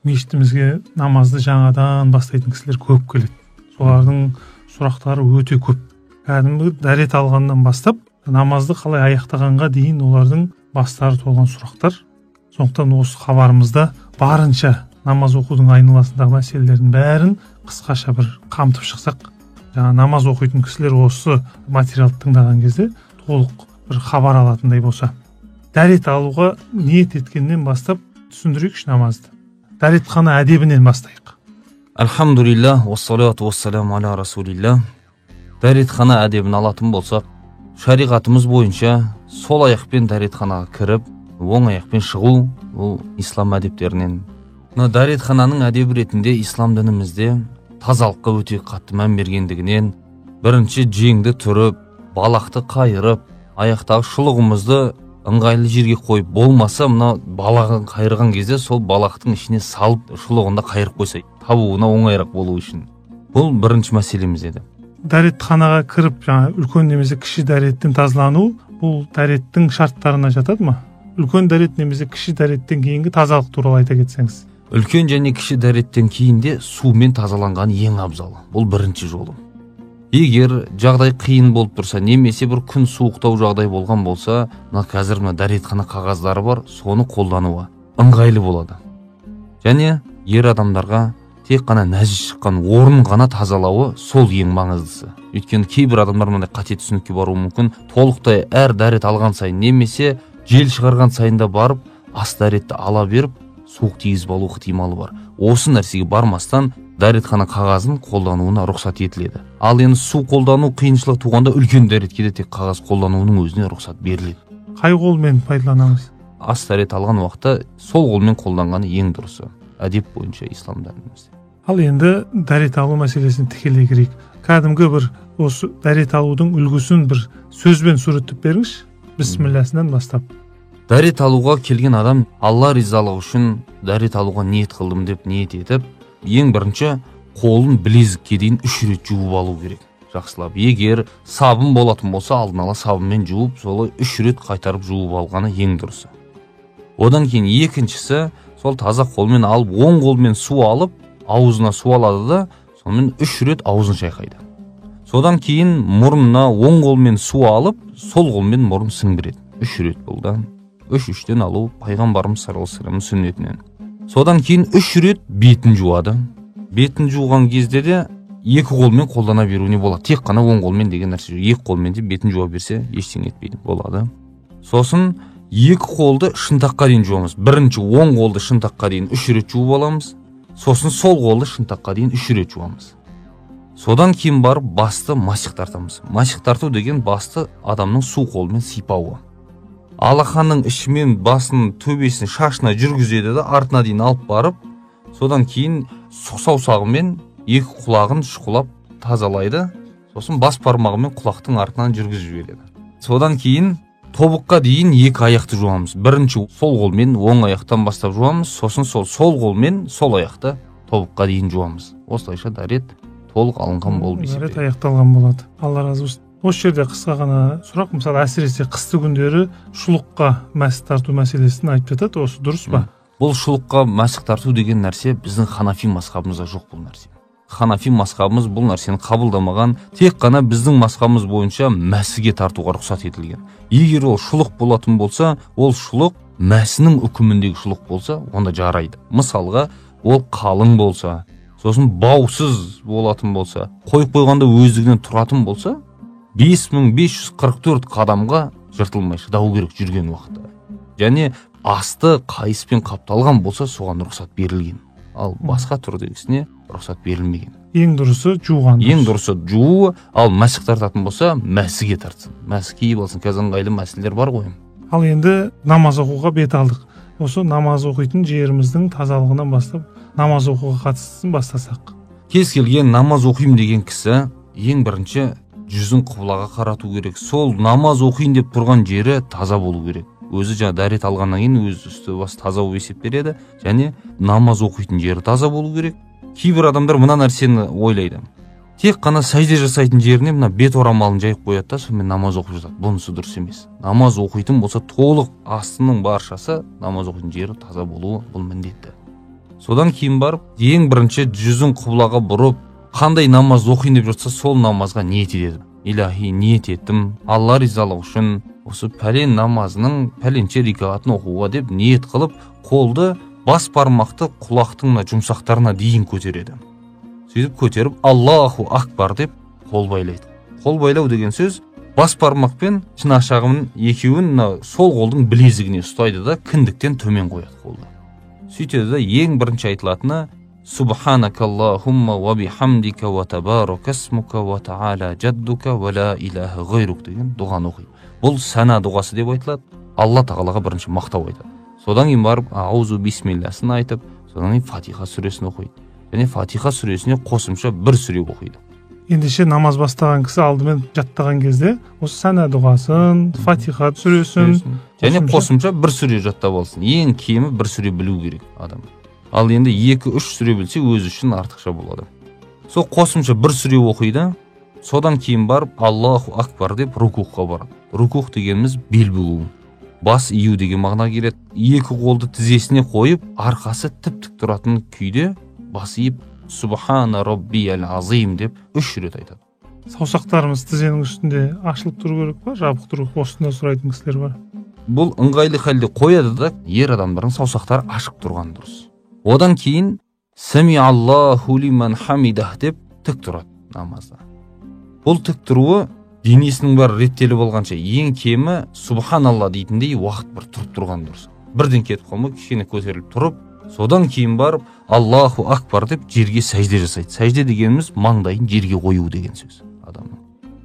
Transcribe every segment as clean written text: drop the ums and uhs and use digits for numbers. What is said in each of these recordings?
Мешітімізге намазды жаңадан бастайтын кісілер көп келеді. Солардың сұрақтары өте көп. Кәдімгі дәрет алғаннан бастап намазды қалай аяқтағанға дейін олардың бастары толған сұрақтар. Сондықтан осы хабарымызда барынша намаз оқудың айналасындағы мәселелердің бәрін қысқаша бір қамтып шықсақ, жаңа намаз оқитын кісілер осы материалды тыңдаған кезде толық бір хабар алатындай болса. Дәрет алуға ниет еткеннен бастап түсіндірейікші намазды. Дәретхана әдебінен бастайық. Альхамдулилля, уассалату уассаламу аля расулилля. Дәретхана әдебін алатын болсақ, шариғатымыз бойынша сол аяқпен дәретханаға кіріп, оң аяқпен шығу бұл ислам әдептерінен. Мына дәретхананың әдебі ретінде ислам дінімізде тазалыққа өте қатты мән бергендігінен бірінші жеңді түріп, балақты қайырып, аяқтағы шұлығымызды ыңғайлы жерге қойып, болмаса мына балағын қайырған кезде сол балақтың ішіне салып шұлығында қайырып қойса, табуына оңайырақ болу үшін. Бұл бірінші мәселеміз еді. Дәретханаға кіріп, жаңа үлкен немесе кіші дәреттен тазалану, бұл дәреттің шарттарына жатады ма? Үлкен дәрет немесе кіші дәреттен кейінгі тазалық туралы айта кетсеңіз. Үлкен және кіші дәреттен кейін де сумен тазаланған ең абзалы. Бұл бірінші жолы. Егер жағдай қиын болып тұрса, немесе бір күн суықтау жағдай болған болса, мына қазір мына дәретхана қағаздары бар, соны қолдануға ыңғайлы болады. Және ер адамдарға тек қана нәжіс шыққан орын ғана тазалауы сол ең маңыздысы. Өйткені кейбір адамдар мынандай қате түсінікке баруы мүмкін. Толықтай әр дәрет алған сайын немесе жел шығарған сайында барып ас дәретті ала беріп суық тигізіп алу ықтималы бар. Осы нәрсеге бармастан дәретхана қағазын қолдануына рұқсат етіледі. Ал енді су қолдану қиыншылық туғанда үлкен дәретке де тек қағаз қолдануының өзіне рұқсат беріледі. Қай қолмен пайдаланамыз? Ас дәрет алған уақытта сол қолмен қолданғаны ең дұрысы. Әдеп бойынша ислам дінімізде. Ал енді дәрет алу мәселесіне тікелей кірейік. Кәдімгі бір осы дәрет алудың үлгісін бір сөзбен суреттеп беріңізші. Бісмілләсінен бастап. Дәрет алуға келген адам Алла ризалығы үшін дәрет алуға ниет қылдым деп ниет етіп, ең бірінші қолын білезікке дейін 3 рет жуып алу керек. Жақсылап. Егер сабын болатын болса, алдын ала сабынмен жуып, солай 3 рет қайтарып жуып алғаны ең дұрысы. Одан кейін екіншісі, сол таза қолмен алып, оң қолмен су алып, аузына су алады да, сонымен 3 рет аузын шайқайды. Содан кейін мұрнына оң қолмен су алып, сол қолмен мұрын сіңдіреді. 3 рет бұл да. 3-3-тен алу пайғамбарымыз саллаллаху алейхи вассаламның сүннетінен. Содан кейін 3 рет бетін жуады. Бетін жуған кезде де екі қолмен қолдана беруіне болады. Тек қана оң қолмен деген нәрсе жоқ. Екі қолмен де бетін жуа берсе ештеңе етпейді, болады. Сосын екі қолды шынтаққа дейін жуамыз. Бірінші оң қолды шынтаққа дейін 3 рет жуып аламыз. Сосын сол қолды шынтаққа дейін 3 рет жуамыз. Содан кейін барып басты масих тартамыз. Масих тарту деген басты адамның су қолымен сипауы. Алақанның ішімен басының төбесін шашына жүргізеді де артына дейін алып барып, содан кейін сұқ саусағымен екі құлағын шұқылап тазалайды. Сосын бас бармағымен құлақтың артынан жүргізіп жібереді. Содан кейін тобыққа дейін екі аяқты жуамыз. Бірінші сол қолмен оң аяқтан бастап жуамыз, сосын сол қолмен сол аяқты тобыққа дейін жуамыз. Осылайша дәрет толық алынған болып есептеледі. Дәрет аяқталған болады. Алла разы болсын. Осы жерде қысқа ғана сұрақ, мысалы әсіресе қысты күндері шұлыққа мәсіх тарту мәселесін айтып жатады, осы дұрыс па? Бұл шұлыққа мәсіх тарту деген нәрсе біздің ханафи мазхабымызда жоқ бұл нәрсе. Ханафи мазхабымыз бұл нәрсені қабылдамаған, тек қана біздің мазхабымыз бойынша мәсіге тартуға рұқсат етілген. Егер ол шұлық болатын болса, ол шұлық мәсінің үкіміндегі шұлық болса, онда жарайды. Мысалға, ол қалың болса, сосын баусыз болатын болса, қойып қойғанда өздігінен тұратын болса, 5544 қадамға жыртылмай шыдау керек жүрген уақытта. Және асты қайыспен қапталған болса, соған рұқсат берілген. Ал басқа түрдегісіне рұқсат берілмеген. Ең дұрысы жуған. Ең дұрысы жуу, ал мәсіх тартатын болса, мәсіге тартсын. Мәсі киіп алсын, қазір ыңғайлы мәсілер бар ғой. Ал енді намаз оқуға бет алдық. Осы намаз оқитын жеріміздің тазалығынан бастап, намаз оқуға қатыстысын бастасақ. Кез келген намаз оқимын деген кісі ең бірінші жүзін құбылаға қарату керек. Сол намаз оқиын деп тұрған жері таза болу керек. Өзі жаңа дәрет алғаннан кейін өз үсті басы таза болып есептеледі. Және намаз оқитын жері таза болу керек. Кейбір адамдар мына нәрсені ойлайды. Тек қана сәжде жасайтын жеріне мына бет орамалын жайып қояды да, сонымен намаз оқып жатады. Бұнысы дұрыс емес. Намаз оқитын болса, толық астының баршасы намаз оқитын жері таза болуы бұл міндетті. Содан кейін барып ең бірінші жүзін құблаға бұрып, қандай намаз оқиын деп жатса, сол намазға ниет етеді. Илахи, ниет еттім, Алла ризалығы үшін осы пәлен намазының пәленше рикағатын оқуға деп ниет қылып, қолды бас бармақты құлақтың мына жұмсақтарына дейін көтереді. Сөйтіп көтеріп Аллаху акбар деп қол байлайды. Қол байлау деген сөз бас бармақпен шынашағының екеуін мына сол қолдың білезігіне ұстайды да кіндіктен төмен қояды қолды. Сөйтеді да ең бірінші айтылатыны Субханакаллахумма ва бихамдика ва табарака исмука ва таала жаддука ва ла илаха ғайрук деген дұғаны оқиды. Бұл сана дұғасы деп айтылады. Алла тағалаға бірінші мақтау айтады. Содан кейін барып аузу бисмилласын айтып, содан кейін Фатиха сүресін оқиды. Және Фатиха сүресіне қосымша бір сүре оқиды. Ендеше намаз бастаған кісі алдымен жаттаған кезде осы сана дұғасын, Фатиха сүресін және қосымша бір сүре жаттап алсын. Ең кемі бір сүре білу керек адам. Ал енді 2-3 сүре білсе өзі үшін артықша болады. Сол қосымша бір сүре оқиды. Содан кейін барып Аллаху акбар деп рукухқа барады. Рукух дегеніміз бел бүгу, бас ию деген мағына келеді. Екі қолды тізесіне қойып, арқасы тіп-тік тұратын күйде бас иіп Субхана раббиял азим деп 3 рет айтады. Саусақтарымыз тізенің үстінде ашылып тұру керек па, жабық тұру керек? Осыны сұрайтын кісілер бар. Бұл ыңғайлы халде қояды да, ер адамдардың саусақтары ашық тұрған дұрыс. Одан кейін Самиаллаху лиман хамидах деп тік тұрады намазда. Бұл тік тұруы денесінің бәрі реттеліп алғанша ең кемі Субханалла дейтіндей уақыт бір тұрып тұрған дұрыс. Бірден кетіп қалмай кішкене көтеріліп тұрып, содан кейін барып Аллаху акбар деп жерге сәжде жасайды. Сәжде дегеніміз маңдайын жерге қою деген сөз адамның.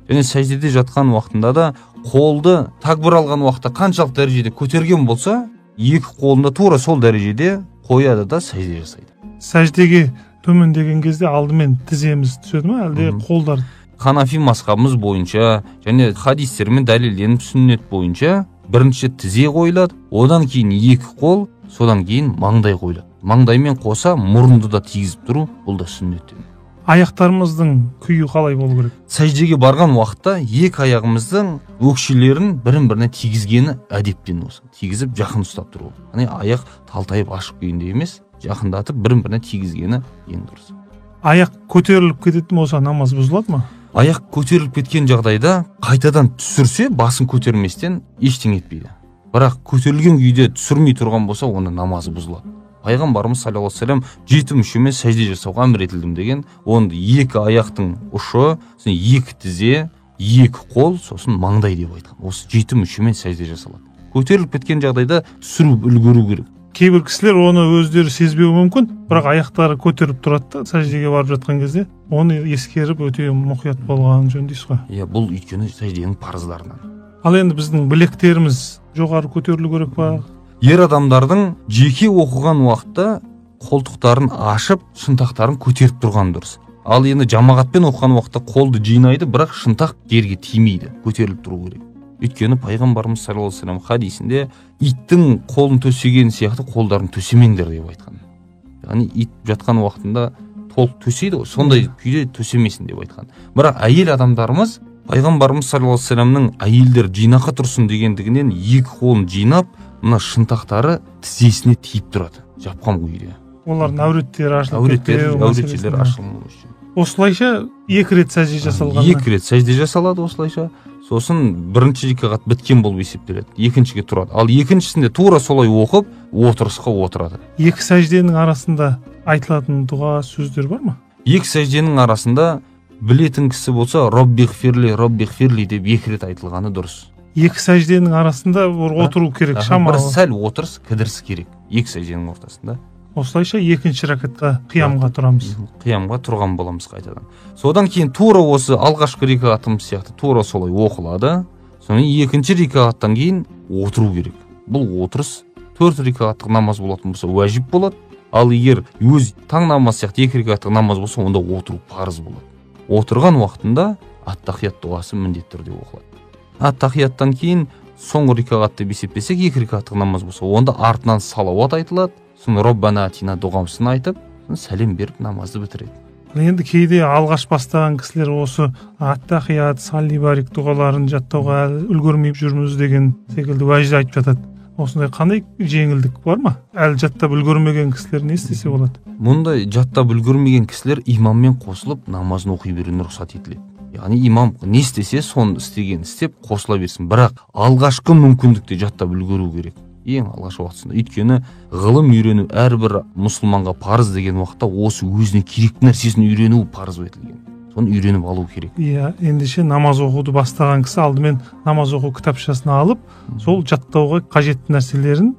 Және сәждеде жатқан уақытында да қолды такбір алған уақытта қаншалық дәрежеде көтерген болса, екі қолында тура сол дәрежеде қояды да сәжде жасайды. Сәждеге төмендеген кезде алдымен тіземіз түседі ме, әлде қолдар? Ханафи мазхабымыз бойынша және хадистермен дәлелденіп сүннет бойынша бірінші тізе қойылады, одан кейін екі қол, содан кейін маңдай қойылады. Маңдаймен қоса мұрынды да тигізіп тұру, бұл да сүннеттен. Аяқтарымыздың күйі қалай болу керек? Сәждеге барған уақытта екі аяғымыздың өкшелерін бірін-біріне тигізгені әдептен осы. Тигізіп жақын ұстап тұру. Яғни аяқ талтайып ашық күйінде емес, жақындатып бірін-біріне тигізгені ең дұрыс. Аяқ көтеріліп кететін болса намаз бұзылады ма? Аяқ көтеріліп кеткен жағдайда қайтадан түсірсе, басын көтерместен ештеңе етпейді. Бірақ көтерілген күйде түсірмей тұрған болса, оның намазы бұзылады. Пайғамбарымыз саллаллаху алейхи вассалам 7 мүшемен сәжде жасауға әмір етілдім деген. Оны екі аяқтың ұшы, сосын екі тізе, екі қол, сосын маңдай деп айтқан. Осы 7 мүшемен сәжде жасалады. Көтеріліп кеткен жағдайда түсіріп үлгеру керек. Кейбір кісілер оны өздері сезбеуі мүмкін, бірақ аяқтары көтеріп тұрады да сәждеге барып жатқан кезде оны ескеріп өте мұқият болған жөн дейсіз ғой. Иә, бұл өйткені сәжденің парыздарынан. Ал енді біздің білектеріміз жоғары көтерілу керек па? Ер адамдардың жеке оқыған уақытта қолтықтарын ашып, шынтақтарын көтеріп тұрған дұрыс. Ал енді жамағатпен оқыған уақытта қолды жинайды, бірақ шынтақ жерге тимейді, көтеріліп тұру керек. Өйткені пайғамбарымыз саллаллаху алейхи вассалам хадисінде иттің қолын төсеген сияқты қолдарын төсемеңдер деп айтқан. Яғни ит жатқан уақытында толық төсейді ғой, сондай күйде төсемесін деп айтқан. Бірақ әйел адамдарымыз пайғамбарымыз саллаллаху алейхи вассаламның әйелдер жинақы тұрсын дегендігінен екі қолын жинап, мына шынтақтары тізесіне тиіп тұрады, жапқан күйде. Олардың әуреттері ашылып кетпеу, әуреттері ашылмау үшін. Осылайша екі рет сәжде жасалған. Екі рет сәжде жасалады осылайша. Сосын бірінші рикағат біткен болып есептеледі, екіншіге тұрады. Ал екіншісінде тура солай оқып, отырысқа отырады. Екі сәжденің арасында айтылатын дұға сөздер бар ма? Екі сәжденің арасында білетін кісі болса, Роббиғфирли, Роббиғфирли деп екі рет айтылғаны дұрыс. Екі сәжденің арасында отыру керек, шамалы. Бір сәл отырыс, кідіріс керек екі сәжденің ортасында. Осылайша екінші ракатқа қиямға тұрамыз. Қиямға тұрған боламыз қайтадан. Содан кейін тура осы алғашқы рикағатымыз сияқты тура солай оқылады. Содан екінші рикағаттан кейін отыру керек. Бұл отырыс 4 рикағаттық намаз болатын болса уәжіп болады. Ал егер өз таң намаз сияқты 2 рикағаттық намаз болса, онда отыру парыз болады. Отырған уақытында аттахият дұғасы міндетті түрде оқылады. Аттахияттан кейін соңғы рикағат деп есептесек, 2 рикағаттық намаз болса, онда артынан салауат айтылады. Сосын Роббана атина дұғасын айтып, сәлем беріп намазды бітіреді. Енді кейде алғаш бастаған кісілер осы аттахият, салли барик дұғаларын жаттауға үлгермей жүрміз деген секілді уәж айтып жатады. Осындай қандай жеңілдік бар ма? Әлі жаттап үлгермеген кісілер не істесе болады? Мұндай жаттап үлгермеген кісілер имаммен қосылып намазын оқи беруіне рұқсат етіледі. Яғни имам не істесе, соны істеген істеп қосыла берсін. Бірақ алғашқы мүмкіндікте жаттап үлгеру керек. Ең алғашқы уақытысында. Өйткені ғылым үйрену әрбір мұсылманға парыз деген уақытта осы өзіне керекті нәрсесін үйрену парыз етілген. Соны үйреніп алу керек. Иә, ендеше намаз оқуды бастаған кісі алдымен намаз оқу кітапшасын алып, сол жаттауға қажетті нәрселерін,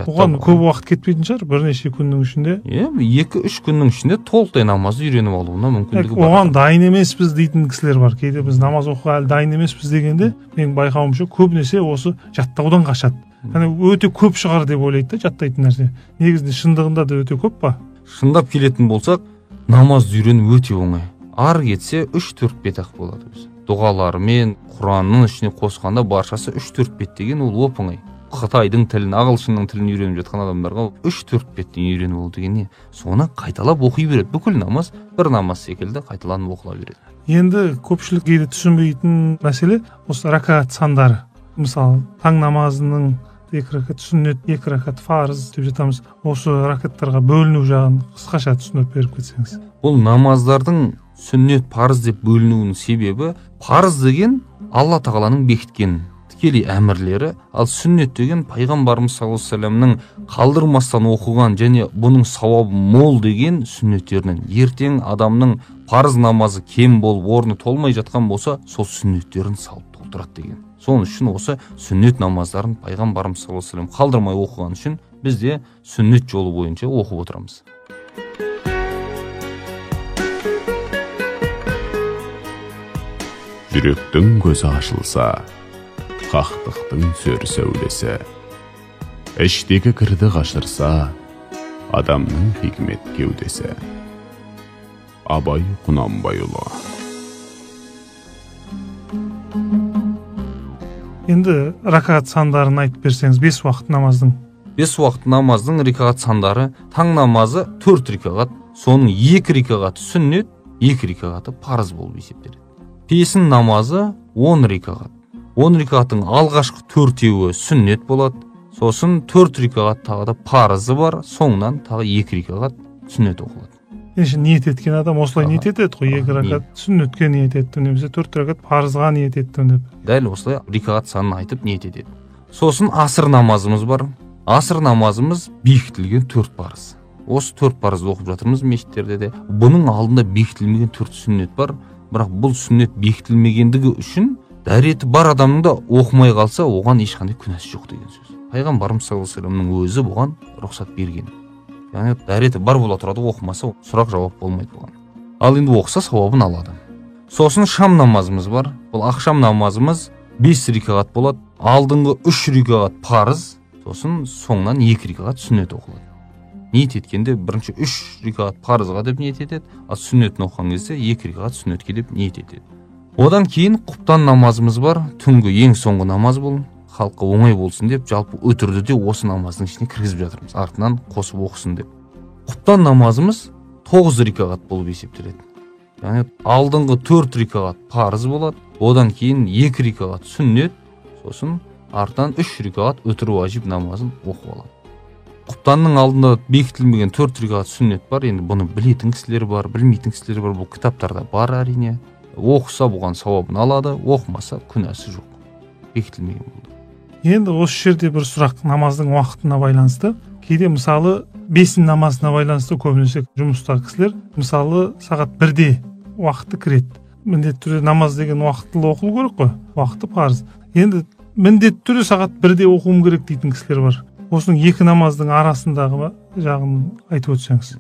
оған көп уақыт кетпейтін шығар, бірнеше күннің ішінде. Иә, 2-3 күннің ішінде толықтай намазды үйреніп алуына мүмкіндігі бар. Оған дайын емеспіз дейтін кісілер бар. Кейде біз намаз оқуға әлі дайын емеспіз дегенде, менің байқауымша көбінесе осы жаттаудан қашады. Яғни өте көп шығар деп ойлайды да жаттайтын нәрсе. Негізінде шындығында да өте көп па? Шындап келетін болсақ, намазды үйрену өте оңай. Ары кетсе 3-4 бет ақ болады өзі. Дұғаларымен, Құранның ішіне қосқанда баршасы 3-4 бет деген ол оп-оңай. Қытайдың тілін, ағылшынның тілін үйреніп жатқан адамдарға 3-4 беттен үйреніп алу деген не? Соны қайталап оқи береді. Бүкіл намаз бір намаз секілді қайталанып оқыла береді. Енді көпшілік кейде түсінбейтін мәселе осы ракат сандары. Мысалы, таң намазының 2 ракат сүннет, 2 ракат фарыз деп жатамыз. Осы ракаттарға бөліну жағын қысқаша түсініп беріп кетсеңіз. Бұл намаздардың сүннет, парыз деп бөлінуінің себебі, парыз деген Алла Тағаланың бекіткен тікелей әмірлері, ал сүннет деген пайғамбарымыз саллаллаху алейхи уассаламның қалдырмастан оқыған және бұның сауабы мол деген сүннеттерінен. Ертең адамның парыз намазы кем болып, орны толмай жатқан болса, сол сүннеттерін салып толтырады деген. Соның үшін осы сүннет намаздарын пайғамбарымыз саллаллаху алейхи уассалам қалдырмай оқыған үшін біз де сүннет жолы бойынша оқып отырамыз. Жүректің көзі ашылса, хақтықтың сөр сәулесі. Іштегі кірді қашырса, адамның хикмет кеудесі. Абай Құнанбайұлы. Енді ракат сандарын айтып берсеңіз, 5 уақыт намаздың. 5 уақыт намаздың ракат сандары, таң намазы 4 ракат, соның 2 ракаты сүннет, 2 ракаты парыз болып есептеледі. Песін намазы 10 ракат. 10 ракаттың алғашқы 4-еуі сүннет болады, сосын 4 ракат тағы да парызы бар, соңынан тағы 2 ракат сүннет оқылады. Ендеше ниет еткен адам осылай ниет етеді ғой, 2 ракат сүннетке ниет еттім немесе 4 ракат парызға ниет еттім деп. Дәл осылай ракат санын айтып ниет етеді. Сосын асыр намазымыз бар. Асыр намазымыз бекітілген 4 парыз. Осы 4 парызды оқып жатырмыз мешіттерде де. Бұның алдында бекітілмеген 4 сүннет бар. Бірақ бұл сүннет бекітілмегендігі үшін дәреті бар адамның да оқымай қалса, оған ешқандай күнәсі жоқ деген сөз. Пайғамбарымыз саллаллаху алейхи уассаламның өзі бұған рұқсат берген. Яғни дәреті бар бола тұрады, оқымаса сұрақ жауап болмайды бұған. Ал енді оқыса сауабын алады. Сосын шам намазымыз бар. Бұл ақшам намазымыз 5 ракат болады. Алдыңғы 3 ракат парыз, сосын соңынан 2 ракат сүннет оқылады. Ниет еткенде бірінші 3 ракат парызға деп ниет етеді, ал сүннетін оқыған кезде 2 ракат сүннетке деп ниет етеді. Одан кейін құптан намазымыз бар. Түнгі ең соңғы намаз бұл. Халыққа оңай болсын деп жалпы өтірді де осы намаздың ішіне кіргізіп жатырмыз, артынан қосып оқысын деп. Құптан намазымыз 9 ракат болып есептеледі. Яғни алдыңғы 4 ракат парыз болады, одан кейін 2 ракат сүннет, сосын артынан 3 ракат өтір уажиб намазын оқып алады. Құптанның алдында бекітілмеген 4 ракат сүннет бар. Енді бұны білетін кісілер бар, білмейтін кісілер бар. Бұл кітаптарда бар әрине. Оқыса бұған сауабын алады, оқымаса күнәсі жоқ. Бекітілмеген болды. Енді осы жерде бір сұрақ намаздың уақытына байланысты. Кейде мысалы бесін намазына байланысты көбінесе жұмыстағы кісілер мысалы сағат 1-де уақыты кіреді. Міндетті түрде намаз деген уақытылы оқылу керек қой, уақыты парыз. Енді міндетті түрде сағат 1-де оқуым керек дейтін кісілер бар. Осының екі намаздың арасындағы жағын айтып өтсеңіз.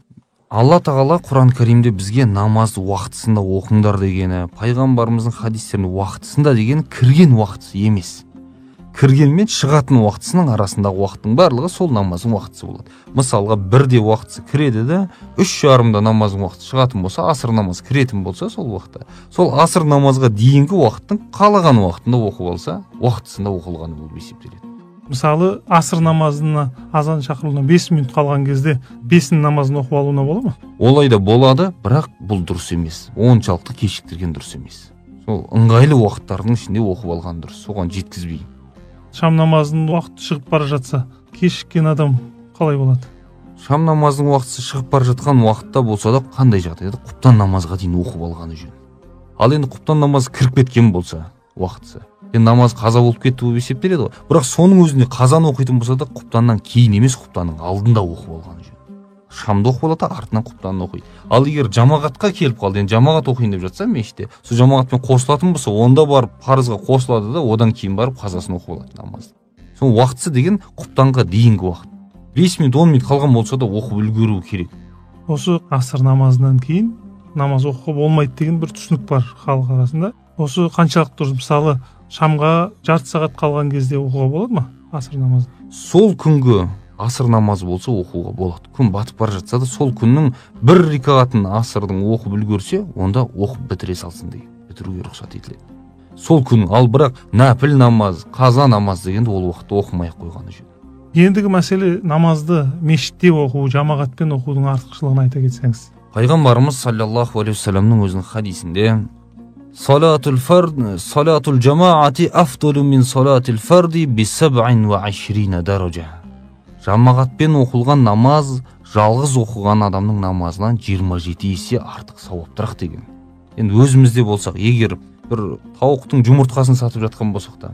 Алла Тағала Құран Кәрімде бізге намазды уақытысында оқыңдар дегені, пайғамбарымыздың хадистерінде уақытысында деген кірген уақытысы емес. Кірген мен шығатын уақытысының арасындағы уақыттың барлығы сол намаздың уақытысы болады. Мысалға, 1-де уақытысы кіреді де, 3:30-да намаздың уақыты шығатын болса, асыр намазы кіретін болса, сол уақытта. Сол асыр намазға дейінгі уақыттың қалаған уақытында оқып алса, уақытысында оқылғаны болып есептеледі. Мысалы, асыр намазына азан шақырылуына 5 минут қалған кезде 5 намазын оқып алуына бола ма? Олай да болады, бірақ бұл дұрыс емес. Оншалықты кешіктірген дұрыс емес. Сол ыңғайлы уақыттардың ішінде оқып алған дұрыс, соған жеткізбей. Шам намазының уақыты шығып бара жатса, кешіккен адам қалай болады? Шам намазының уақыты шығып бара жатқан уақытта болса да, қандай жағдайда құптан намазға дейін оқып алғаны жөн. Ал енді құптан намаз кіріп кеткен болса уақытысы, енді намаз қаза болып кетті болып есептеледі ғой. Бірақ соның өзінде қазаны оқитын болса да, құптаннан кейін емес, құптанның алдында оқып алғаны жөн. Шамды оқып алады, артынан құптанын оқиды. Ал егер жамағатқа келіп қалды, енді жамағат оқиын деп жатса мешітте, сол жамағатпен қосылатын болса, онда барып парызға қосылады да, одан кейін барып қазасын оқып алады намазды. Сол уақытысы деген құптанға дейінгі уақыт. 5 минут, 10 минут қалған болса да оқып үлгеру керек. Осы аср намазынан кейін намаз оқуға болмайды деген бір түсінік бар халық арасында. Осы қаншалықты дұрыс? Мысалы, шамға жарты сағат қалған кезде оқуға болады ма аср намазын? Сол күнгі аср намазы болса оқуға болады. Күн батып бара жатса да, сол күннің бір рикағатын асрдың оқып үлгерсе, онда оқып бітіре салсын деген, бітіруге рұқсат етіледі. Сол күн, ал бірақ нәпіл намаз, қаза намаз дегенді ол уақытта оқымай ақ қойғаны жөн. Ендігі мәселе намазды мешітте оқу, жамағатпен оқудың артықшылығын айта кетсеңіз. Пайғамбарымыз саллаллаху алейхи уассаламның өзінің хадисінде Салатул фард, салатул жамаати афдалу мин салатил фарди би саб'ин ва ашрина даража. Жамағатпен оқылған намаз жалғыз оқыған адамның намазынан 27 есе артық сауаптырақ деген. Енді өзімізде болсақ, егер бір тауықтың жұмыртқасын сатып жатқан болсақ та,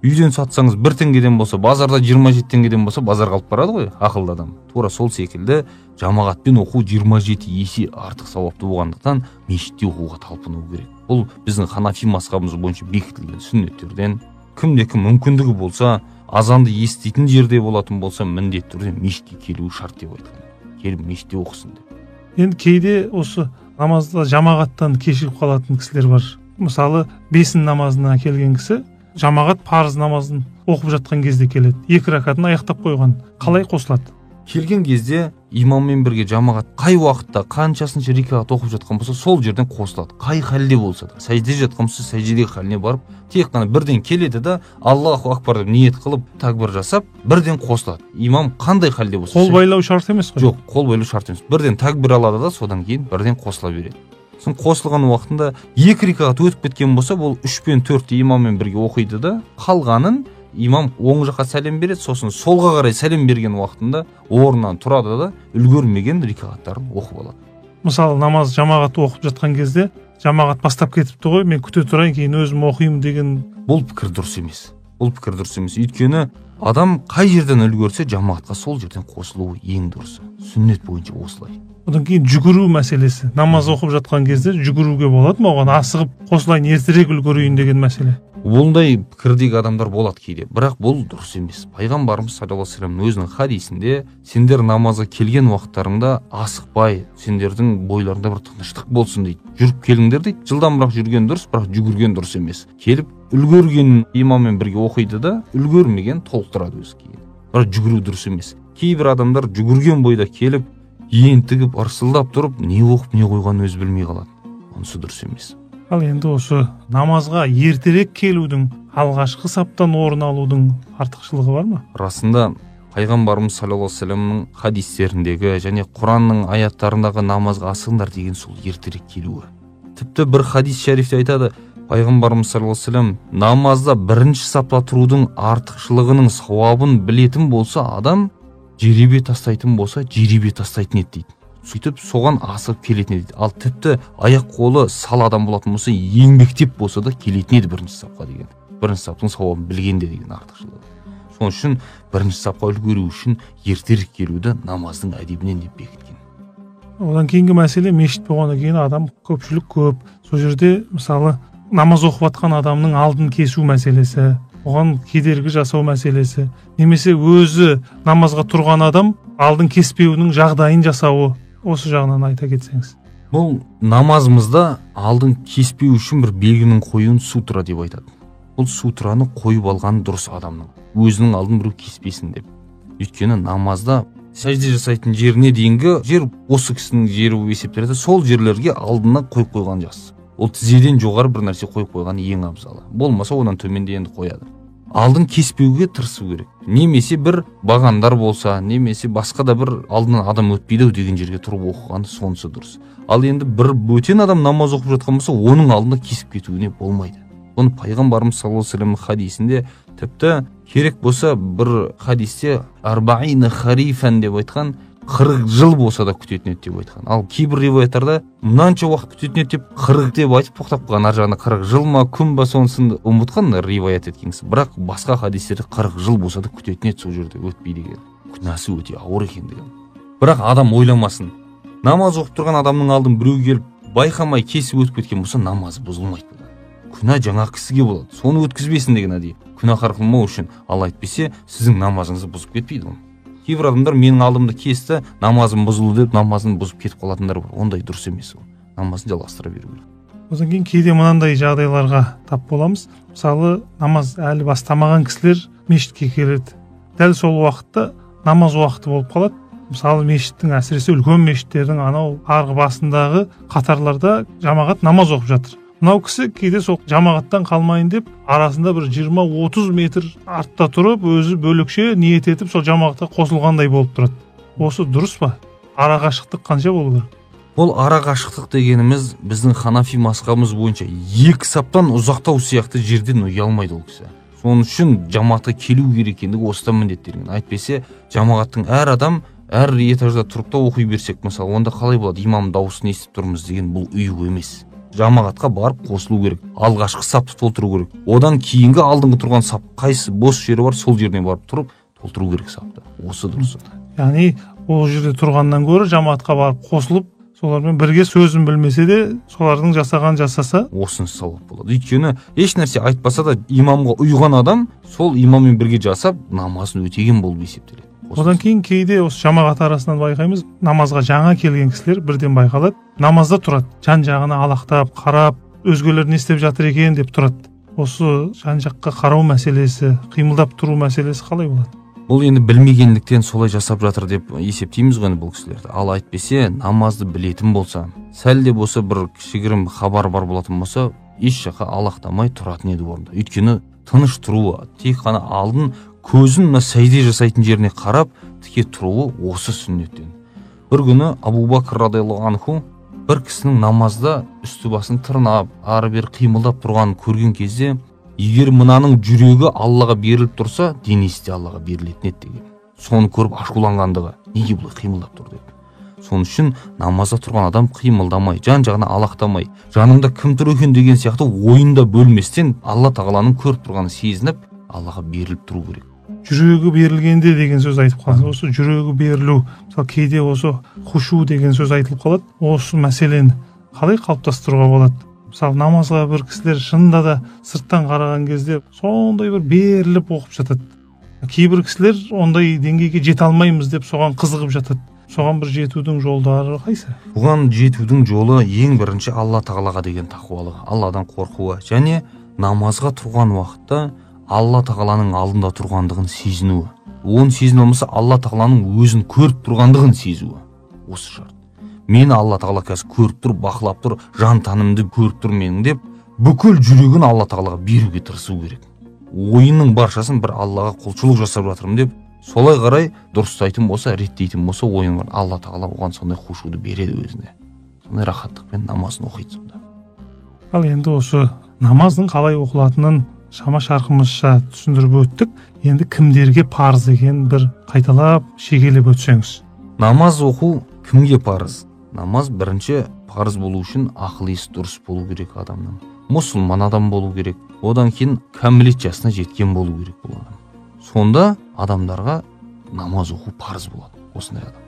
үйден сатсаңыз 1 теңгеден болса, базарда 27 теңгеден болса, базарға алып барады ғой ақылды адам. Тура сол секілді жамағатпен оқу 27 есе артық сауапты болғандықтан мешітте оқуға талпыну керек. Бұл біздің ханафи мазхабымыз бойынша бекітілген сүннеттерден. Кімде кім мүмкіндігі болса, азанды еститін жерде болатын болса, міндетті түрде мешітке келуі шарт деп айтылған. Келіп мешітте оқысын деп. Енді кейде осы намазда жамағаттан кешігіп қалатын кісілер бар. Мысалы, бесін намазына келген кісі жамағат парыз намазын оқып жатқан кезде келеді. 2 ракатын аяқтап қойған. Қалай қосылады? Келген кезде имаммен бірге жамағат қай уақытта қаншасыншы рикағат оқып жатқан болса, сол жерден қосылады. Қай халде болса да, сәжде жатқан болса, сәждедегі халіне барып, тек қана бірден келеді да, Аллаху акбар деп ниет қылып, тәкбір жасап, бірден қосылады. Имам қандай халде болса, қол байлау шарт емес қой? Жоқ, қол байлау шарт емес. Бірден тәкбір алады да, содан кейін бірден қосыла береді. Сосын қосылған уақытында 2 рикағат өтіп кеткен болса, бұл 3 пен 4-ті имаммен бірге оқиды да, қалғанын имам оң жаққа сәлем береді, сосын солға қарай сәлем берген уақытында орнынан тұрады да, үлгермеген рикағаттарын оқып алады. Мысалы, намаз жамағат оқып жатқан кезде жамағат бастап кетіпті ғой, мен күте тұрайын, кейін өзім оқимын деген. Бұл пікір дұрыс емес. Бұл пікір дұрыс емес. Өйткені адам қай жерден үлгерсе, жамағатқа сол жерден қосылуы ең дұрысы. Сүннет бойынша осылай. Одан кейін жүгіру мәселесі. Намаз оқып жатқан кезде жүгіруге болады ма? Оған асығып қосылайын, ертерек үлгерейін деген мәселе. Бұндай пікірдегі адамдар болады кейде, бірақ бұл дұрыс емес. Пайғамбарымыз саллаллаху алейхи вассаламның өзінің хадисінде, сендер намазға келген уақыттарыңда асықпай, сендердің бойларында бір тыныштық болсын дейді. Жүріп келіңдер дейді. Жылдамырақ жүрген дұрыс, бірақ жүгірген дұрыс емес. Келіп үлгерген имаммен бірге оқиды да, үлгермеген толықтырады өзі кейін. Бірақ жүгіру дұрыс емес. Кейбір адамдар жүгірген бойда келіп, ентігіп, ырсылдап тұрып, не оқып, не қойғанын өзі білмей қалады. Онысы дұрыс емес. Ал енді осы намазға ертерек келудің, алғашқы саптан орын алудың артықшылығы бар ма? Расында пайғамбарымыз саллаллаху алейхи вассаламның хадистеріндегі және Құранның аяттарындағы намазға асығыңдар деген сол ертерек келуі. Тіпті бір хадис шәрифте айтады, пайғамбарымыз саллаллаху алейхи вассалам намазда бірінші сапта тұрудың артықшылығының сауабын білетін болса, адам жеребе тастайтын болса, жеребе тастайтын еді дейді. Сөйтіп соған асығып келетін еді. Ал тіпті аяқ қолы сал адам болатын болса, еңбектеп болса да келетін еді бірінші сапқа деген. Бірінші саптың сауабын білгенде деген артықшылығы. Сол үшін бірінші сапқа үлгеру үшін ертерек келуді намаздың әдебінен деп бекіткен. Одан кейінгі мәселе, мешіт болғаннан кейін адам көпшілік көп. Сол жерде мысалы намаз оқып жатқан адамның алдын кесу мәселесі, оған кедергі жасау мәселесі, немесе өзі намазға тұрған адам алдын кеспеуінің жағдайын жасауы, осы жағынан айта кетсеңіз. Бұл намазымызда алдын кеспеу үшін бір белгінің қоюын сутра деп айтады. Бұл сутраны қойып алған дұрыс адамның, өзінің алдын біреу кеспесін деп. Өйткені намазда сәжде жасайтын жеріне дейінгі жер осы кісінің жері болып есептеледі, сол жерлерге алдына қойып қойған жақсы. Ол тізеден жоғары бір нәрсе қойып қойған ең абзалы. Болмаса одан төменде енді қояды. Алдын кеспеуге тырысу керек. Немесе бір бағандар болса, немесе басқа да бір алдынан адам өтпейді ау деген жерге тұрып оқыған сонысы дұрыс. Ал енді бір бөтен адам намаз оқып жатқан болса, оның алдында кесіп кетуіне болмайды. Оны пайғамбарымыз саллаллаху алейхи вассаламның хадисінде тіпті Керек болса бір хадисте арбаина харифан деп айтқан, 40 жыл болса да күтетін еді деп айтқан. Ал кейбір риwаяттарда мынанша уақыт күтетін еді деп 40 деп айтып тоқтап қалған. Ар жағында 40 жыл ма, күн ба, сонысын ұмытқан риwаят еткен кісі. Бірақ басқа хадистерде 40 жыл болса да күтетін еді, сол жерде өтпей деген. Күнәсі өте ауыр екен деген. Бірақ адам ойламасын. Намаз оқып тұрған адамның алдын біреу келіп байқамай кесіп өтіп кеткен болса, намазы бұзылмайды. Күнә жаңа кісіге болады. Соны өткізбесін деген әдейі. Күнәһар қылмау үшін. Ал әйтпесе сіздің намазыңызды бұзып кетпейді ол. Кейбір адамдар менің алдымды кесті, намазым бұзылды деп намазын бұзып кетіп қалатындар бар. Ондай дұрыс емес ол. Намазын жалғастыра беру керек. Одан кейін кейде мынандай жағдайларға тап боламыз. Мысалы, намаз әлі бастамаған кісілер мешітке келеді. Дәл сол уақытта намаз уақыты болып қалады. Мысалы, мешіттің, әсіресе үлкен мешіттердің анау арғы басындағы қатарларда жамағат намаз оқып жатыр. Мынау кісі кейде сол жамағаттан қалмайын деп арасында бір 20-30 метр артта тұрып, өзі бөлекше ниет етіп сол жамағатқа қосылғандай болып тұрады. Осы дұрыс па? Арақашықтық қанша болу керек? Ол арақашықтық дегеніміз біздің ханафи мазхабымыз бойынша 2 саптан ұзақтау сияқты жерден ұялмайды ол кісі. Соның үшін жамағатқа келу керек екендігі осыдан міндеттелген. Әйтпесе жамағаттың әр адам әр этажда тұрып та оқи берсек, мысалы, онда қалай болады? Имам дауысын естіп тұрмыз деген бұл ұю емес. Жамағатқа барып қосылу керек. Алғашқы сапты толтыру керек. Одан кейінгі алдыңғы тұрған сап қайсы бос жері бар, сол жеріне барып тұрып толтыру керек сапты. Осы дұрыс. Яғни ол жерде тұрғаннан гөрі жамағатқа барып қосылып, солармен бірге сөзін білмесе де, солардың жасаған жасаса, осынысы сауап болады. Өйткені еш нәрсе айтпаса да имамға ұйыған адам сол имаммен бірге жасап намазын өтеген болып есептеледі. Одан кейін кейде осы жамағат арасынан байқаймыз, намазға жаңа келген кісілер бірден байқалады, намазда тұрады, жан жағына алақтап, қарап, өзгелер не істеп жатыр екен деп тұрады. Осы жан жаққа қарау мәселесі, қимылдап тұру мәселесі қалай болады? Бұл енді білмегендіктен солай жасап жатыр деп есептейміз ғой бұл кісілерді. Ал әйтпесе намазды білетін болса, сәл де болса бір кішігірім хабар бар болатын болса, еш жаққа алақтамай тұратын еді орында. Өйткені тыныш тұруы, тек қана алдын көзін мына сәжде жасайтын жеріне қарап тіке тұруы осы сүннеттен. Бір күні Абу Бакр радиаллаху анху бір кісінің намазда үсті басын тырнап, ары бері қимылдап тұрғанын көрген кезде, егер мынаның жүрегі Аллаға беріліп тұрса, денесі де Аллаға берілетін еді деген. Соны көріп ашуланғандығы, неге бұлай қимылдап тұр деп. Соның үшін намазда тұрған адам қимылдамай, жан жағына алақтамай, жанымда кім тұр екен деген сияқты ойында бөлместен Алла тағаланың көріп тұрғанын сезініп, Аллаға беріліп тұру керек. Жүрегі берілгенде деген сөз айтып қалдыңыз. Осы жүрегі берілу, мысалы кейде осы хушу деген сөз айтылып қалады. Осы мәселені қалай қалыптастыруға болады? Мысалы, намазға бір кісілер шынында да сырттан қараған кезде сондай бір беріліп оқып жатады. Кейбір кісілер ондай деңгейге жете алмаймыз деп соған қызығып жатады. Соған бір жетудің жолдары қайсы? Бұған жетудің жолы ең бірінші Алла тағалаға деген тақуалығы, Алладан қорқуы және намазға тұрған уақытта Алла тағаланың алдында тұрғандығын сезінуі. Оны сезіне алмаса, Алла тағаланың өзін көріп тұрғандығын сезуі. Осы шарт. Мені Алла тағала қазір көріп тұр, бақылап тұр, жан танымды көріп тұр менің деп, бүкіл жүрегін Алла тағалаға беруге тырысу керек. Ойының баршасын бір Аллаға құлшылық жасап жатырмын деп, солай қарай дұрыстайтын болса, реттейтін болса, ойын бар. Алла тағала оған сондай хушуды береді өзіне. Сондай рахаттықпен намазын оқиды сонда. Ал енді осы намаздың қалай оқылатынын шама шарқымызша түсіндіріп өттік. Енді кімдерге парыз екенін бір қайталап шегелеп өтсеңіз. Намаз оқу кімге парыз? Намаз бірінші парыз болу үшін ақыл есі дұрыс болу керек адамның. Мұсылман адам болу керек. Одан кейін кәмелет жасына жеткен болу керек бұл адам. Сонда адамдарға намаз оқу парыз болады. Осындай адам.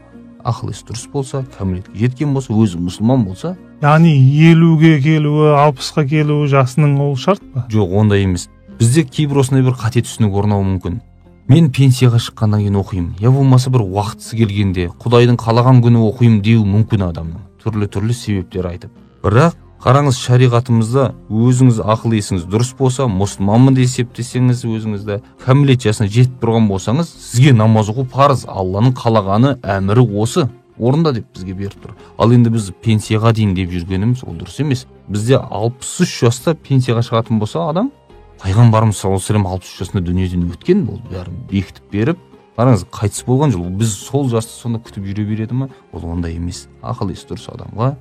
Ақыл есі дұрыс болса, кәмелетке жеткен болса, өзі мұсылман болса. Яғни 50-ге келуі, 60-қа келуі жасының ол шарт па? Жоқ, ондай емес. Бізде кейбір осындай бір қате түсінік орнауы мүмкін. Мен пенсияға шыққаннан кейін оқимын, я болмаса бір уақытысы келгенде, Құдайдың қалаған күні оқимын деуі мүмкін адамның. Түрлі-түрлі себептер айтып. Бірақ қараңыз, шариғатымызда өзіңіз ақыл есіңіз дұрыс болса, мұсылманмын деп есептесеңіз өзіңізді, кәмелет жасына жетіп тұрған болсаңыз, сізге намаз оқу парыз, Алланың қалағаны, әмірі осы, орында деп бізге беріп тұр. Ал енді біз пенсияға дейін деп жүргеніміз ол дұрыс емес. Бізде 63 жаста пенсияға шығатын болса адам, Пайғамбарымыз саллаллаху алейхи вассалам 63 жасында дүниеден өткен, ол бәрін бекітіп беріп, қараңыз, қайтыс болған жыл, біз сол жасты сонда күтіп жүре береді ме? Ол ондай емес. Ақыл есі дұрыс адамға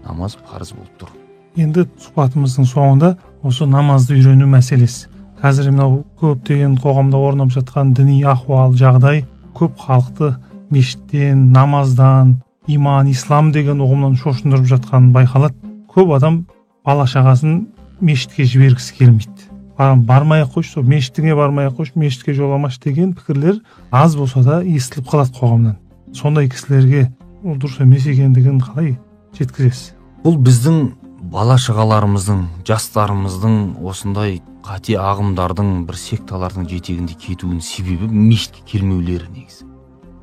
намаз парыз болып тұр. Енді сұхбатымыздың соңында осы намазды үйрену мәселесі. Қазір мынау көптеген қоғамда орнап жатқан діни ахуал, жағдай көп халықты мешіттен, намаздан, иман, ислам деген ұғымнан шошындырып жатқанын байқалады. Көп адам бала шағасын мешітке жібергісі келмейді. Бармай ақ қойшы, сол мешітіңе бармай ақ қойшы, мешітке жоламашы деген пікірлер аз болса да естіліп қалады қоғамнан. Сондай кісілерге ол дұрыс емес екендігін қалай жеткізесіз? Бұл біздің бала шағаларымыздың, жастарымыздың осындай қате ағымдардың, бір секталардың жетегінде кетуінің себебі мешітке келмеулері негізі.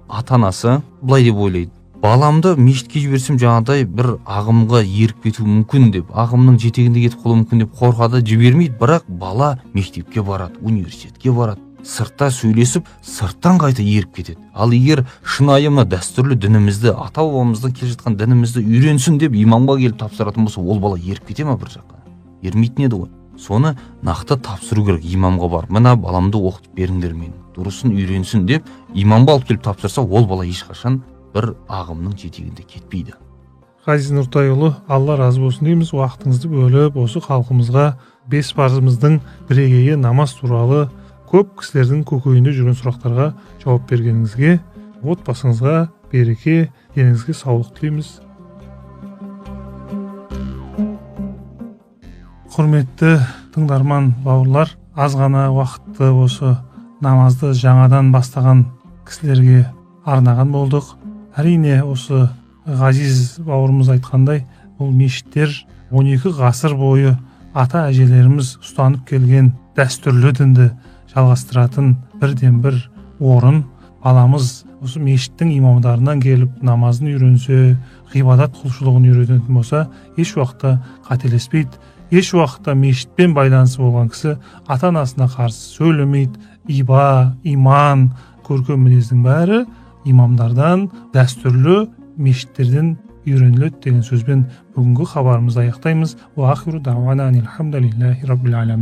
Ата-анасы былай деп ойлайды: баламды мешітке жіберсем жаңағыдай бір ағымға еріп кетуі мүмкін деп, ағымның жетегінде кетіп қалуы мүмкін деп қорқады, жібермейді. Бірақ бала мектепке барады, университетке барады, сыртта сөйлесіп, сырттан қайта еріп кетеді. Ал егер шынайы мына дәстүрлі дінімізді, ата-бабамыздан келе жатқан дінімізді үйренсін деп имамға келіп тапсыратын болса, ол бала еріп кете ма бір жаққа? Ермейтін еді ғой. Соны нақты тапсыру керек имамға барып. Мына баламды оқытып беріңдер мен, дұрысын үйренсін деп имамға алып келіп тапсырса, ол бала ешқашан бір ағымның жетегінде кетпейді. Ғазиз Нұртайұлы, Алла разы болсын дейміз. Уақытыңызды бөліп, осы халқымызға бес парызымыздың бірегейі намаз туралы көп кісілердің көкейінде жүрген сұрақтарға жауап бергеніңізге, отбасыңызға береке, деніңізге саулық тілейміз. Құрметті тыңдарман бауырлар, аз ғана уақытты осы намазды жаңадан бастаған кісілерге арнаған болдық. Әрине, осы Ғазиз бауырымыз айтқандай, бұл мешіттер 12 ғасыр бойы ата әжелеріміз ұстанып келген дәстүрлі дінді жалғастыратын бірден бір орын. Баламыз осы мешіттің имамдарынан келіп намазын үйренсе, ғибадат құлшылығын үйренетін болса, еш уақытта қателеспейді. Еш уақытта мешітпен байланысы болған кісі ата-анасына қарсы сөйлемейді. Иба, иман, көркем мінездің бәрі имамдардан, дәстүрлі мешіттерден үйреніледі деген сөзбен бүгінгі хабарымызды аяқтаймыз. Уа ахиру дауана анил хамдулиллахи раббил аламин.